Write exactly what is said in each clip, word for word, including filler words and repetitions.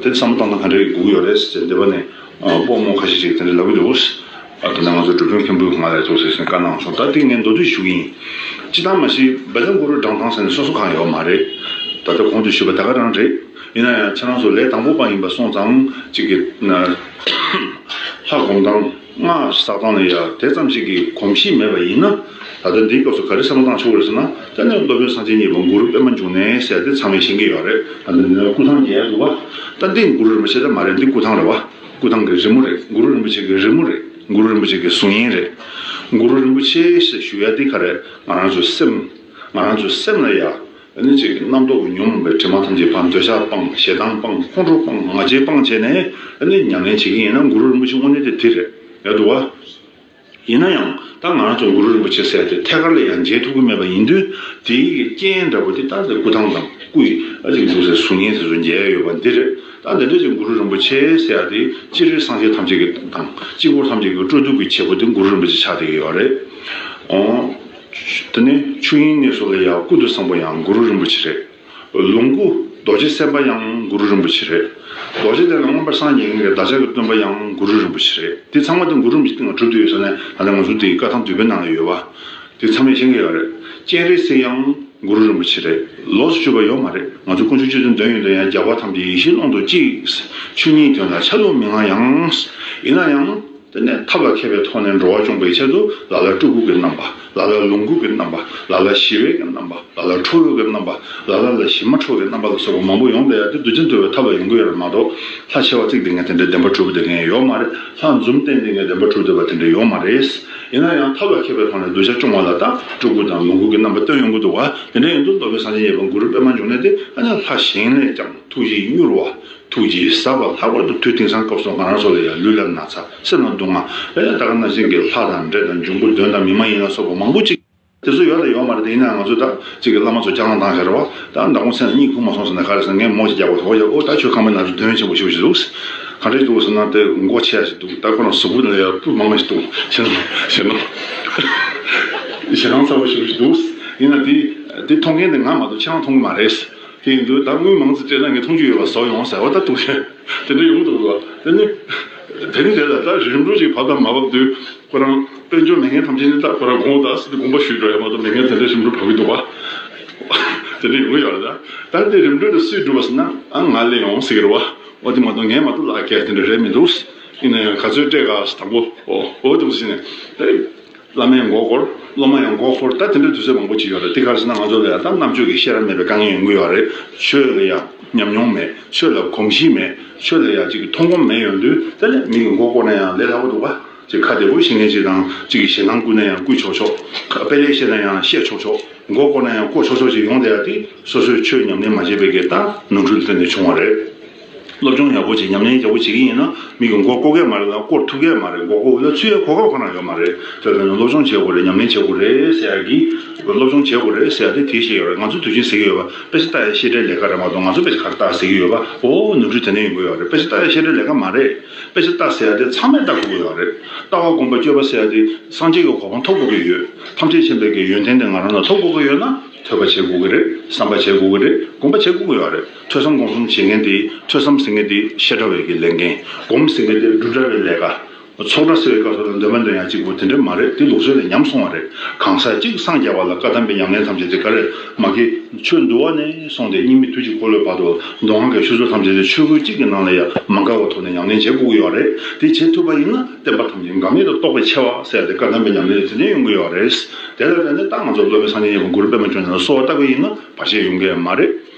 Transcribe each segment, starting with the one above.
དེ་བསམ་བློ་བཏང་ན་ག་འདྲ་ཡི་དགོས་ཀྱི་ཡོད་རེད་ཟེར་འདི་པ་ནས་སྤོ་རྨོ་ཁ་ཤས་ཅིག་དེ་འདྲ་ལབ་ཀྱི་འདུག་ཨ་ད་ནང་ང་ཚོ་འབྲུག་ཕུན་མཁན་པོས་ང་ལ་ཐུགས་སེམས་བཀའ་གནང་སོང་། ད་དེ་ངས་མདོར་བསྡུས་ཞུ་གི་ཡིན། སྤྱི་བཏང་མ་གཞི་བེ་ལ་གུ་རུ་བགྲང་སྟངས་ཟེར་ནས་སོ་སོ་གང་ཡོད་མ་རེད། ད་ལྟ་གོང་དུ་ཞུས་པ་ད་ག་རང་རེད། ཡིན་ན་ཡང་ཁྱེད་རང་ཚོ་ལས་དང་པོ་པ་ཡིན་པ་སོང་ཙང་གཅིག་གི་ན་ལྷ་སྒོམ་སྟངས་སྔགས་བསགས་སྟངས་ལ་ཡ་དེ་ཙམ་ཞིག་གི་གོམས་གཤིས་མེད་པ་ཡིན་ན། ད་ལྟ་འདིའི་སྐབས་སུ་ག་རེ་བསམ་བློ་བཏང་ཆོག་རེད་ཟེར་ན། ད་ནི་སློབ་དཔོན་སངས་རྒྱས་གཉིས་པ་གུ་རུ་པདྨ་འབྱུང་གནས་ཟེར་དེ་ཚང་མས་ཤེས་ཀྱི་ཡོད་རེད། ད་ལྟ་འདི་ན་སྐུ་ཐང་རྒྱས་འདུག་བ། ད་འདི་གུ་རུ་རིན་པོ་ཆེ་ད་མ་རེད། འདི་སྐུ་ཐང་རེད་བ། སྐུ་ཐང་གི་རི་མོ་རེད། གུ་རུ་རིན་པོ་ཆེ་གི་རི་མོ་རེད། གུ་རུ་རིན་པོ་ཆེ་གི་གཟུགས་བརྙན་རེད། གུ་རུ་རིན་པོ་ཆེ་ཞེས་ཞུ་ཡ་འདི་ག་རེད། ང་རང་ཚོའི་སེམས་ང་རང་ཚོའི་སེམས་ལ་ཡ། ཨ་ནི་ཅིག་རྣམ་རྟོག་གི་ཉོན་མོངས་པའི་དྲི་མ་ཐམས་ཅད་སྤངས། ཞེ་སྡང་སྤངས། ཁོང་ཁྲོ་སྤངས། ང་རྒྱལ་སྤངས་བྱས་ནས་ཨ་ནི་ཉམས་ལེན་བྱེད་ཀྱི་ཡིན་ན་གུ་རུ་རིན་པོ་ཆེ་དངོས་གནས་དེ་དེ་རེད། ཡོད་འདུག་བ། ཡིན་ན་ཡང་ད་ང་རང་ཚོ་གུ་རུ་རིན་པོ་ཆེ་ཟེར་དེ་ཐད་ཀར་ལ་ཡང་མཇལ་ཐུབ་ཀྱི་མེད་པ་ཡིན་དུས། དེའི་རྐྱེན་འདྲ་པོ་དེ་ད་ལྟ་སྐུ་ཐང་དང་སྐུ་ཡི་ཨ་ཅིག་འདུག་ཟེར་གཟུགས་བརྙན་ཟེར་ཚོ་མཇལ་ཡོད་པ་འདི་རེད། ད་འདི་འདྲ་ཅིག་གུ་རུ་རིན་པོ་ཆེ་ཟེར་ཡ་དེ་སྤྱིར་སངས་རྒྱས་ཐམས་ཅད་ཀྱི་དང་སྤྱི་བོར་ཐམས་ཅད་ཀྱི་སྤྲོ་བསྡུ་གི་བྱེད་པོ་དེ་གུ་རུ་རིན་པོ་ཆེ་ཆགས་བསྡད་ཀྱི་ཡོད་རེད། ཨོ། དེ་ནས་ཆོས་དབྱིངས་གནས་སོགས་ལ་ཡང་ཀུན་ཏུ་བཟང་པོ་ཡང་གུ་རུ་རིན་པོ་ཆེ་རེད། ལོངས་སྐུ་རྡོ་རྗེ་སེམས་དཔའ་ཡང་གུ་རུ་རིན་པོ་ཆེ་རེད། རྡོ་རྗེ་གདན་ལ་མངོན་པར་སངས་རྒྱས་མཁན་གྱི་བདག་ཅག་གི་སྟོན་པ་ཡང་གུ་རུ་རིན་པོ་ཆེ་རེད། དེ་ཚང་མ་དེ་གུ་རུ་རིན་པོ་ཆེ་སྟེང་ལ་གྲུབ་བསྡད་ཡོད་ཟེར་ནས་ད་ལྟ་ང་ཚོ་དེའི་བཀའ་ཐང་བསྡུས་པའི་ནང་ལ་ཡོད་པ། དེ་ཚང་མས་ཤེས་ཀྱི་ཡོད་རེད། སྤྱན་རས་གཟིགས་ཡང་གུ་རུ་རིན་པོ་ཆེ་རེད། ལོགས་སུ་གྱུར་པ་ཡོད་མ་རེད། ང་ཚོ་དཀོན་མཆོག་སྤྱི་མདོ་འདོན་ཡོང་དུས་ཡང་རྒྱལ་བ་ཐམས་ཅད་ཡེ་ཤེས་ཀློང་དུ་གཅིག་ཆོས་ཉིད་དོན་ལ་ཆ་ལུགས་མི་མངའ་ཡང་། ཡིན་ན་ཡང་། དེ་ནས་ཐབས་ལ་མཁས་པའི་ཐོག་ནས་འགྲོ་བ་སྐྱོང་བའི་ཆེད་དུ་ལ་ལ་སྤྲུལ་སྐུ་གི་རྣམ་པ། ལ་ལ་ལོངས་སྐུ་གི་རྣམ་པ། ལ་ལ་ཞི་བའི་གི་རྣམ་པ། ལ་ལ་ཁྲོ་བོའི་གི་རྣམ་པ། ལ་ལ་ལ་ཞི་མ་ཁྲོ་བའི་རྣམ་པ་ལ་སོགས་པ་མང་པོ་ཡོང་བསྡད་ཡ་དེ་རྡོ་རྗེ་འདུལ་བའི་ཐབས་ལ་ཡོང་གི་ཡོད་རེད་མ་གཏོགས། ལྷ་ཆེ་བ་བརྩིགས་བསྡད་མཁན་དེ་འདྲའི་བདེན་པ་གྲུབ་བསྡད་མཁན་ཡོད་མ་རེད། ལྷ་འཛུམ་བསྟན་བསྡད་མཁན་བདེན་པ་གྲུབ་བསྡད་པ་དེ་འདྲ་ཡོད་མ་རེད། ཡིན་ན་ཡང་ཐབས་ལ་མཁས་པའི་ཐོག་ནས་གདུལ་བྱ་སྐྱོང་བ་ལ་ད་སྤྲུལ་སྐུ་དང་ལོངས་སྐུ་གི་རྣམ་པ་སྟོན་ཡོང་གི་འདུག་བ། དེ་འདྲ་ཡིན་དུས་སློབ་དཔོན་སངས་རྒྱས་གཉིས་པ་གུ་རུ་པདྨ་འབྱུང་གནས་དེ་ཨ་ནི་ལྷ་གཞན་ལས་ཀྱང་ཐུགས་རྗེ་མྱུར་བ། ཐུགས་རྗེས་ཟབ་པ། ལྷག་པར་དུ་དུས་དེང་སང་སྐབས་སུ་ང་རང་ཚོ་ལ་ཡང་ལུས་ལ་ན་ཚ། སེམས་ལ་སྡུག་བསྔལ། ཨེ་ད་ག་ནང་བཞིན་གྱི་ལྷ་དང་འདྲེ་དང་འབྱུང་པོ་གདོན་དང་མི་མ་ཡིན་ལ་སོགས་པ་མང་པོ་ཅིག་དེ་ཚོ་ཡོད་དང་ཡོད་མ་རེད། དེ་ཡིན་ན་ང་ཚོ་ད་ཅིག་གི་བླ་མ་ཚོ་སྐྱག་ལང་བཏང་ཤར་བ། ད་མདང་དགོང་མཚན་ལ་གཉིད་ཁུག་མ་སོང་ཟེར་ན་ག་རེ་ཟེར་ན་ངས་མོ་ཞིག་རྒྱག་པ་དོ་ཡ། ཨོ་ད་ཁྱོད་ཁང་པའི་ནང་དུ་གདོན་ཆེན་པོ་ཞིག་ཞིག་འདུག་ག་འདྲས་འདུག་ཟེར་ན་དེ་མགོ་ཆེ་ཡ་ཞིག་འདུག་ད་ཁོ་རང་གཟུགས་པོ་ལ་ཡ་སྤུ་མང་བ་ཞིག་འདུག་ཞེ་སྡང་ཞེ་སྡང་ཞེ་སྡང་ཚ་བོ་ཞིག་འདུག་ཡིན་ན་དེ་དེ་མཐོང་མཁན་དེ་ང་མ་གཏོགས་ཁྱེད་རང་མཐོང་གི་མ་རེད། དེ་ཡིན་དུས་ད་དངུལ་མང་ཙམ་སྤྲད་ན་ངས་མཐོང་རྒྱུ་ཡོད་པ་བཟོ་ཡོང་ཟེར་བ་ད་འདུག་ཟེར། དེ་འདྲ་ཡོང་འདུག་ལ། དེ་ནི་དེ་ནི་དེ་ལ་ད་རིམ་གྲོ་ཅིག་བབས་དང་མ་བབས་དུས་ཁོ་རང་དཔལ་འབྱོར་མེད་མཁན་ཐམས་ཅད་ནི་ད་ཁོ་རང་དགོངས་དག་ཟེར་ཏེ་དགོངས་པ་ཞུས་འགྲོ་ཡ་མ་གཏོགས་མེད་མཁན་དེ་འདྲ་རིམ་གྲོ་བབས་ཀྱི་འདུག་བ། དེ་འདྲ་ཡོང་གི་ཡོད་རེད། ད་ད་དེ་རིམ་གྲོ་དེ་སུས་བསྒྲུབས་པ་ཟེར་ན་ཨ་ང་ལས་ཡོང་ཟེར་གི་རེད་བ། འོ་དེ་མ་གཏོགས་ངས་མ་གཏོགས་ལག་ཁྱེར་དེ་འདྲ་རེད་མི་འདུག་ཡིན་ན་ཡང་ག་ཚོད་སྤྲད་ག་ཟེར་དང་པོ། ཨོ་ཨོ་དེ་མོ་ཟེར་ནས་ད། བླ་མས་མགོ་སྐོར། སློབ་མ་ཡང་མགོ་སྐོར། ད་དེ་འདྲའི་དུས་ཚོད་མང་པོ་ཅིག་ཡོད་རེད། དེ་ག་རེ་ཟེར་ན་ང་ཚོ་ལ་ཡང་ད་རྣམ་དཔྱོད་ཀྱི་ཤེས་རབ་མེད་པའི་དཀའ་ངལ་ཡོང་གི་ཡོད་རེད། ཆོས་ལ་ཡང་ཉམས་མྱོང་མེད། ཆོས་ལ་གོམས་གཤིས་མེད། ཆོས་ལ་ཡང་ཅིག་མཐོང་སྒོམ་མེད་ཡོང་དུས་དེ་ལས་མི་གི་མགོ་སྐོར་ན་ཡང་ལས་སླ་པོ་འདུག་ག་ཅིག་ཁ་བདེ་པོ་ཤེས་མཁན་ཅིག་དང་ཅིག་གིས་ཞེད་སྣང་བསྐུལ་ན་ཡང་བསྐུལ་ཆོག་ཆོག་དཔེ་ལེགས་བཤད་ན་ཡང་བཤད་ཆོག་ཆོག་མགོ་སྐོར་ན་ཡང་སྐོར་ཆོག་ཆོག་ཅིག་ཡོང་བསྡད་ཡ་དེ་སོ་སོས་ཆོས་ཉམས་ལེན་མ་བྱས་པའི་གི་ད་ནོར་འཁྲུལ་ལ་བརྟེན་ནས་བྱུང་བ་རེད། སློབ་སྦྱོང་ཡག་པོ་བྱེད། ཉམས་ལེན་ཡག་པོ་བྱེད་ཀྱི་ཡིན་ན་མི་གི་མགོ་སྐོར་གི་མ་རེད་ལ་སྐོར་ཐུབ་ཀྱི་མ་རེད། མགོ་སྐོར་ལ་ཚུད་ཡ་གོ་སྐབས་ཁོ་ན་ཡོད་མ་རེད། དེ་ལ་ནི་སློབ་སྦྱོང་བྱེད་དགོས་རེད། ཉམས་ལེན་བྱེད་དགོས་རེད་ཟེར་ཡ་གི། སློབ་སྦྱོང་བྱེད་དགོས་རེད་ཟེར་ཡ་དེ་དེ་བཤད་ཡོད་རེད། ང་ཚོ་དུས་རྒྱུན་ཟེར་གྱི་ཡོད་པ་དཔེ་ཆ་ལྟ་ཡ་ཤེས་བྱའི་ལས་ཀ་རེད་མ་གཏོགས་ང་ཚོ་དཔེ་ཆ་ག་རེ་ལྟ་ཟེར་གྱི་ཡོད་པ། འོ་ནོར་འཁྲུལ་དེ་ནས་ཡོང་གི་ཡོད་རེད། དཔེ་ཆ་ལྟ་ཡ་ཤེས་བྱའི་ལས་ཀ་མ་རེད། དཔེ་ཆ་ལྟ་ཟེར་ཡ་དེ་ཚང་མས་ལྟ་དགོས་ཀྱི་ཡོད་རེད། ལྟ་བ་སྒོམ་པ་སྤྱོད་པ་ཟེར་ཡ་དེ་སངས་རྒྱས་ཀྱི་གོ་འཕང་ཐོབ་དགོས་ཀྱི་ཡོད། ཐམས་ཅད་མཁྱེན་པའི་གི་ཡོན་ཏན་དེ་ང་རང་ལ་ཐོབ་དགོས་ཀྱི་ཡོད་ན། ཐོས་པ་བྱེད་དགོས་ཀྱི་རེད། བསམ་པ་བྱེད་དགོས་ཀྱི་རེད། སྒོམ་པ་བྱེད་དགོས་ཀྱི་ཡོད་རེད། ཐོས་བསམ་སྒོམ་གསུམ་བྱེད་མཁན་དེ། ཐོས་བསམ་ཟེར་མཁན་དེ་བཤད་གྲྭ་བའི་གི་ལས་འགན། སྒོམ་ཟེར་མཁན་དེ་སྒྲུབ་གྲྭ་བའི་ལས་ཀ། ཚོགས་གྲྭ་ཟེར་བའི་སྐབས་སུ་ལ་འདོན་པ་འདོན་ཡ་གཅིག་པུ་དེ་འདྲ་མ་རེད། དེ་ལུགས་སྲོལ་ལས་ཉམས་སོང་བ་རེད། གང་ཟག་གཅིག་སངས་རྒྱ་བ་ལ་བཀའ་གདམས་པའི་ཉམས་ལེན་ཐམས་ཅད་དེ་ག་རེ་མ་གི་ཆོས་འདུལ་བ་ནས་བཟུང་སྟེ་སྙིགས་མའི་དུས་ཀྱི་འཁོར་ལོའི་བར་དུ་མདོ་སྔགས་ཀྱི་ཆོས་ཚོགས་ཐམས་ཅད་དེ་ཆོས་སྐུ་གཅིག་གི་ནང་ལ་ཡ་མ་འགལ་བའི་ཐོག་ནས་ཉམས་ལེན་བྱེད་དགོས་ཀྱི་ཡོད་རེད། དེ་བྱེད་ཐུབ་པ་ཡིན་ན་བསྟན་པ་ཐམས་ཅད་འགག་མེད་དུ་རྟོགས་པའི་ཆེ་བ་ཟེར་ཏེ་བཀའ་གདམས་པའི་ཉམས་ལེན་དེ་ནས་ཡོང་གི་ཡོད་རེད། དེ་ལ་བརྟེན་ནས་ད་ང་ཚོ་སློབ་དཔོན་སངས་རྒྱས་མཉན་པ་གུ་རུ་པདྨ་འབྱུང་གནས་ལ་གསོལ་བ་བཏབ་པ་ཡིན་ན་བར་ཆད་ཡོང་གི་མ་རེད།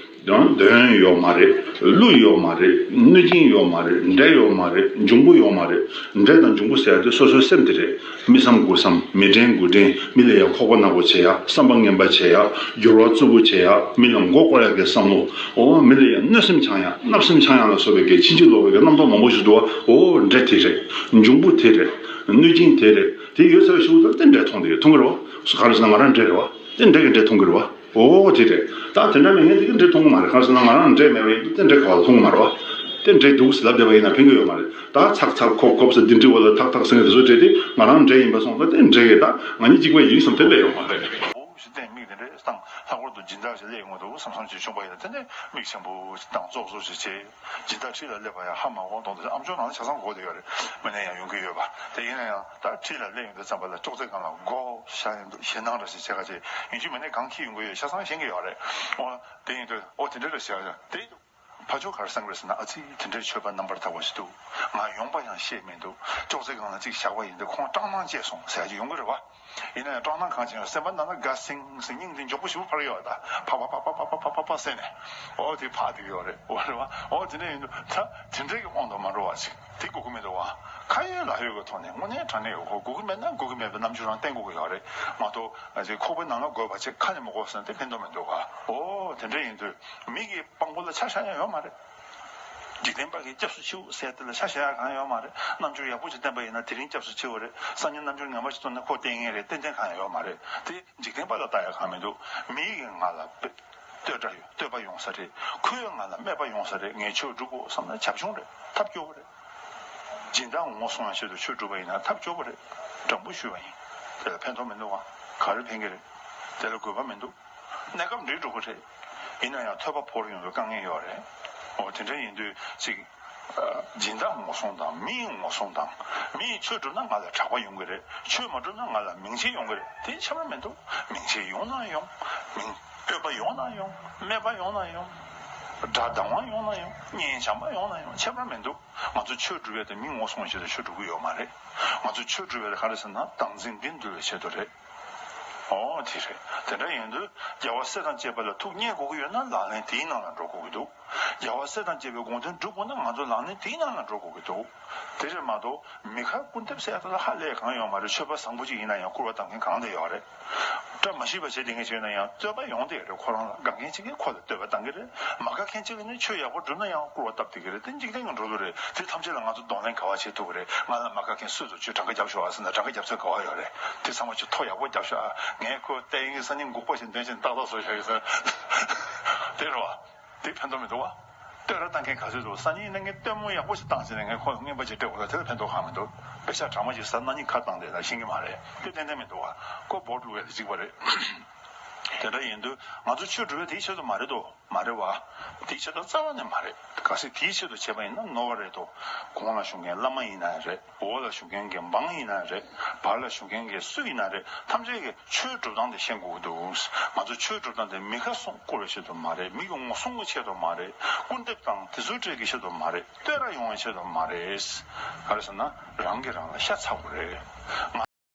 ཡང་གདོན་ཡོད་མ་རེད། ཀླུ་ཡོད་མ་རེད། གནོད་སྦྱིན་ཡོད་མ་རེད། འདྲེ་ཡོད་མ་རེད། འབྱུང་པོ་ཡོད་མ་རེད། འདྲེ་དང་འབྱུང་པོ་ཟེར་ཡ་དེ་སོ་སོའི་སེམས་དེ་རེད། མི་བསམ་དགུ་བསམ། མི་དྲན་དགུ་དྲན། མི་ལ་ཡ་ཁོག་པ་ནག་པོ་བྱེད་ཡ། བསམ་པ་ངན་པ་བྱེད་ཡ། འགྱུར་བ་རྩུབ་པོ་བྱེད་ཡ། མི་ལ་མགོ་སྐོར་ཡ་གི་བསམ་བློ། འོ་མི་ལ་ཡ་གནོད་སེམས་འཆང་ཡ། བརྣབ་སེམས་འཆང་ཡ་ལ་སོགས་པའི་གི་ཕྱིན་ཅི་ལོག་པའི་གི་རྣམ་རྟོག་མང་པོ་ཞིག་འདུག་བ། འོ་འདྲེ་དེ་རེད། འབྱུང་པོ་དེ་རེད། གནོད་སྦྱིན་དེ་རེད། དེ་ཡོད་ཚད་ཤུགས་དང་དེ་འདྲས་མཐོང་དེ་མཐོང་གི་རེད་བ། ག་རེ་ཟེར་ན་ང་རང་འདྲེ་རེད་བ། དེ་འདྲེ་གི་འདྲེ་མཐོང་གི་རེད་བ། འོ་དེ་རེད། ད་དེ་འདྲ་མེད་མཁན་དེ་གི་འདྲེ་མཐོང་གི་མ་རེད། ག་རེ་ཟེར་ན་ང་རང་འདྲེ་མེད་པ་ཡིན་དུས་དེ་འདྲེ་ག་བ་ལ་མཐོང་གི་མ་རེད་བ། དེ་འདྲེ་འདུག་ཟེར་ལབ་བསྡད་པ་ཡིན་ན་ཕན་གི་ཡོད་མ་རེད། ད་ཚག་ཚག་ཁོབ་ཁོབ་ཟེར་འདི་འདྲི་བ་ལ་ཐག་ཐག་ཟེར་ནས་དེ་ཚོ་བྲིས་ཏེ་ང་རང་འདྲེ་ཡིན་པ་སོང་ཙང་དེ་འདྲེ་གི་ད་ང་གཉིས་གཅིག་པ་ཡིན་བསམ་དེ་ལས་ཡོད་མ་རེད། སྦྱིན་བདག་ཅིག་སླེབས་ཡོང་གི་འདུག་བསམ་བསམ་ཅིག་བྱུང་པ་ཡིན་ན། དེ་ནས་མིག་ཆེན་པོ་དང་ཙོག་ཙོག་ཅིག་བྱས། སྦྱིན་བདག་འཁྲིས་ལ་སླེབས་པ་ཡང་ཧ་མ་གོ་མདོག་འདུག་ཨམ་ཅོག་ནང་ལ་ཆ་ཚང་གོ་བསྡད་ཡོད་རེད། མི་ནས་ཡང་ཡོང་གི་ཡོད་པ་དེ། ཡིན་ན་ཡང་ད་འཁྲིས་ལ་སླེབས་ཡོང་དུས་ཙམ་པ་ལ་ཅོག་ཙེ་སྒང་ལ་སྒོ་བཞག་ཡོང་དུས་ཞེད་སྣང་འདྲ་ཞིག་བྱེད་ཁ་ཅིག་ཡིན་རྒྱུ་མིན་ནས་གང་འཁྱེར་ཡོང་གི་ཡོད་ཆ་ཚང་ཤེས་ཀྱི་ཡོད་རེད། འོ་དེ་ཡིན་དུས་འོ་དེ་འདྲ་རེད་ཟེར་ཡ་དེ། ཕ་ཆོས་ག་རེ་བསམ་གི་རེད་ཟེར་ན། ཨ་ཙི་དེ་འདྲའི་ཆོས་པ་རྣམ་པར་དག་པ་ཞིག་འདུག་ང་ཡོང་པ་ཡང་ཤེས་མི་འདུག་ཅོག་ཙེ་སྒང་ལ་ཅིག་བཞག་པ་ཡིན་དུས་ཁོང་སྐྲག་སྣང་སྐྱེས་སོང་ཟེར་ཡ་ཅིག་ཡོང་གི་རེད་བ། ཡིན་ན་ཡང་སྐྲག་སྣང་གང་བྱུང་སེམས་པ་ནང་ན་དགའ་སིང་སིང་སྙིང་འདི་མགྱོགས་པོ་ཞིག་པོ་འཕར་ཡོད་ད། ཕ་ཕ་ཕ་ཟེར་ནས། ཨོ་དེ་ཕ་དེ་ཡོད་རེད། འོ་རེད་བ། ཨོ་དེ་འདྲ་ཡིན་དུས་ད་དེ་འདྲའི་གི་དབང་དུ་མ་འགྲོ་བ་ཞིག་དེ་དགོས་ཀྱི་མི་འདུག་བ། ཁ་ཡོད་ལག་ཡོད་ཀྱི་ཐོག་ནས་དངོས་གནས་དྲང་གནས་ཡོད་ཁོ་དགོས་ཀྱི་མེད་ན་དགོས་ཀྱི་མེད་པའི་རྣམ་འགྱུར་རང་བསྟན་དགོས་ཀྱི་ཡོད་རེད་མ་གཏོགས། ཨ་ཅེ་ཁོག་པའི་ནང་ལ་དགོས་པ་ཅིག་ཁ་ནས་མ་གོ་ཟེར་ན་དེ་ཕན་ཐོགས་མི་འདུག་བ། ཨོ་དེ་འདྲ་ཡིན་དུས་མི་གི་དཔང་པོ་ལ་ཆ་བཞག་ཡ་ཡོད་མ་རེད། འཇིག་རྟེན་པ་གིས་སྐྱབས་སུ་མཆིའོ་ཟེར་དེ་ལ་ཆ་བཞག་ཡ་གང་ཡོད་མ་རེད། རྣམ་འགྱུར་ཡག་པོ་ཅིག་བསྟན་པ་ཡིན་ན་དེ་རིང་སྐྱབས་སུ་མཆིའོ་རེད། སང་ཉིན་རྣམ་འགྱུར་ངན་པ་ཞིག་བསྟན་ན་ཁོ་བསྟན་ངེས་རེད། ཏན་ཏན་གང་ཡང་ཡོད་མ་རེད། དེ་འཇིག་རྟེན་པ་ལ་ལྟ་ཡ་གང་མི་འདུག་མི་གིས་ང་ལ་བསྟོད་སྒྲ་ཡོད་བསྟོད་པ་ཡོང་ས་རེད། ཁོས་ང་ལ་སྨད་པ་ཡོང་ས་རེད། ངས་ཆོས་སྒྲུབ་དགོས་བསམ་ན་བྱབ་ཆུང་རེད། ཐབས་སྐྱོ་བོ་རེད། སྦྱིན་བདག་ངོ་སྲུང་ཡ་ཆེད་དུ་ཆོས་སྒྲུབ་པ་ཡིན་ན་ཐབས་སྐྱོ་བོ་རེད། དྲང་པོ་ཞུས་པ་ཡིན། དེ་ལ་ཕན་ཐོགས་མི་འདུག་བ། ག་རེ་ཕན་གི་རེད། དེ་ལ་དགོས་པ་མི་འདུག་གནས་སྐབས་འགྲིག་འགྲོ་གི་རེད། ཡིན་ན་ཡང་ཐོས་པ་བོར་ཡོང་བའི་དཀའ་ངལ་ཡོད་རེད། འོ་དེ་འདྲ་ཡིན་དུས་ཅིག་སྦྱིན་བདག་ངོ་སྲུང་དང་མིའི་ངོ་སྲུང་དང་། མིས་ཆོས་བསྒྲུབས་ན་ང་ལ་གྲགས་པ་ཡོང་གི་རེད། ཆོས་མ་བསྒྲུབས་ན་ང་ལ་མིང་ཆེ་ཡོང་གི་རེད། དེ་ཁྱད་པར་མི་འདུག་མིང་ཆེ་ཡོང་ན་ཡོང་། མིང་བསྟོད་པ་ཡོང་ན་ཡོང་། སྨད་པ་ཡོང་ན་ཡོང་། དགྲ་སྡང་བ་ཡོང་ན་ཡོང་། གཉེན་བྱམས་པ་ཡོང་ན་ཡོང་། ཁྱད་པར་མི་འདུག་ང་ཚོ་ཆོས་སྒྲུབ་ཡས་དེ་མི་ངོ་སྲུང་བའི་ཆེད་དུ་ཆོས་སྒྲུབ་ཀྱི་ཡོད་མ་རེད། ང་ཚོ་ཆོས་སྒྲུབ་ཡས་དེ་ག་རེ་ཟེར་ན་བདག་འཛིན་འདི་འདུལ་བའི་ཆེད་དུ་རེད། ཨོ་དེ་རེད། དེ་འདྲ་ཡིན་དུས་རྒྱལ་བ་སྲས་དང་བཅས་པ་ལ་ཐུགས་མཉེས་དགོས་ཀྱི་ཡོད་ན་ལག་ལེན་དེའི་ནང་ལ་འགྲོ་དགོས་ཀྱི་འདུག་རྒྱལ་བ་སྲས་དང་བཅས་པའི་དགོངས་དོན་སྒྲུབ་དགོས་ན་ང་ཚོ་ལག་ལེན་དེའི་ནང་ལ་འགྲོ་དགོས་ཀྱི་འདུག་དེ་རེད་མ་གཏོགས་མི་ཁ་སྐུར་འདེབས་ཟེར་ཡ་དེ་ལ་ཧ་ལས་གང་ཡོད་མ་རེད། ཆོས་པ་བཟང་པོ་ཅིག་ཡིན་ན་ཡང་སྐུར་བ་བཏང་མཁན་གང་དེ་ཡོད་རེད། བཀྲ་མ་ཤིས་པ་བྱེད་བསྡད་མཁན་ཞིག་ཡོད་ན་ཡང་རྩོད་པ་ཡོང་བསྡད་རེད། ཁོ་རང་ལ་དགའ་མཁན་གཅིག་གིས་ཁོ་ལ་བསྟོད་པ་བཏང་གི་རེད། མ་དགའ་མཁན་གཅིག་གིས་ནི་ཆོས་ཡག་པོ་བསྒྲུབས་ན་ཡང་སྐུར་བ་བཏབ་བསྡད་ཀྱི་རེད། དེ་འཇིག་རྟེན་གྱི་འགྲོ་ལུགས་རེད། དེ་ཐམས་ཅད་ལ་ང་ཚོ་གདོང་ལེན་ག་བ་བྱེད་ཐུབ་ཀྱི་རེད། ང་ལ་མ་དགའ་མཁན་སུས་ཚོ་ཁྱོས་གྲངས་ཀ་རྒྱབ་ཤོག་ཨ་ཟེར་ན་གྲངས་ཀ་རྒྱབ་ཚོད་ག་བ་ཡོད་རེད། དེ་ཚང་མ་ཁྱོས་ཐོ་ཡག་པོ་རྒྱབ་ཤོག་ཨ། ངས་ཁོ་བསྟན་ཡིན་སང་ཉིན་འགུག་པ་ཞིག་འདོན་བཞིན་ཏག་ཏག་བཟོ་བཞག་ཡོད་ཟེར། དེ་རེད་བ། དེ་ཕན་ཐོགས་མི་འདུག་བ། བསྟོད་ར་བཏང་མཁན་ག་ཚོད་འདུག་སང་ཉིན་ནས་ངས་སྟོན་མོ་ཡག་པོ་ཞིག་བཏང་ཟེར་ནས་ངས་ཁོ་ལ་རྔན་པ་ཅིག་སྤྲད་དགོས་ལ་དེ་ལ་ཕན་ཐོགས་གང་མི་འདུག་དཔེ་ཆ་གྲངས་མ་ཅིག་ཟ་ན་ནི་ཁ་བཏང་དེ་ལ་ཤེས་ཀྱི་མ་རེད། དེ་ཏན་ཏན་མི་འདུག་བ། ཁོ་བོར་བླུག་ཡ་དེ་གཅིག་པ་རེད། དེ་འདྲ་ཡིན་དུས་ང་ཚོ་ཆོས་སྒྲུབ་ཡ་དེའི་ཆེད་དུ་མ་རེད་དོ། མ་རེད་བ། དེའི་ཆེད་དུ་རྩ་བ་ནས་མ་རེད། གལ་སྲིད་དེའི་ཆེད་དུ་བྱས་པ་ཡིན་ན་ནོར་བ་རེད་དོ། གོང་ལ་བཞུགས་མཁན་བླ་མ་ཡིན་ན་རེད། འོག་ལ་བཞུགས་མཁན་གྱི་འབངས་ཡིན་ན་རེད། བར་ལ་བཞུགས་མཁན་གྱི་སུ་ཡིན་ན་རེད། ཐམས་ཅད་ཀྱིས་ཆོས་སྒྲུབ་སྟངས་དེ་ཤེས་དགོས་ཀྱི་འདུག་ང་ཚོ་ཆོས་སྒྲུབ་སྟངས་དེ་མི་ཁ་སྲུང་བཀུར་བའི་ཆེད་དུ་མ་རེད། མི་གི་ངོ་སྲུང་གི་ཆེད་དུ་མ་རེད། སྐུར་འདེབས་དང་དེ་ཚོའི་གྲས་ཀྱི་ཆེད་དུ་མ་རེད། བསྟོད་ར་ཡོང་བའི་ཆེད་དུ་མ་རེད། ག་རེ་ཟེར་ན་རང་གིས་རང་ལ་ཤ་ཚ་དགོས་རེད། ང་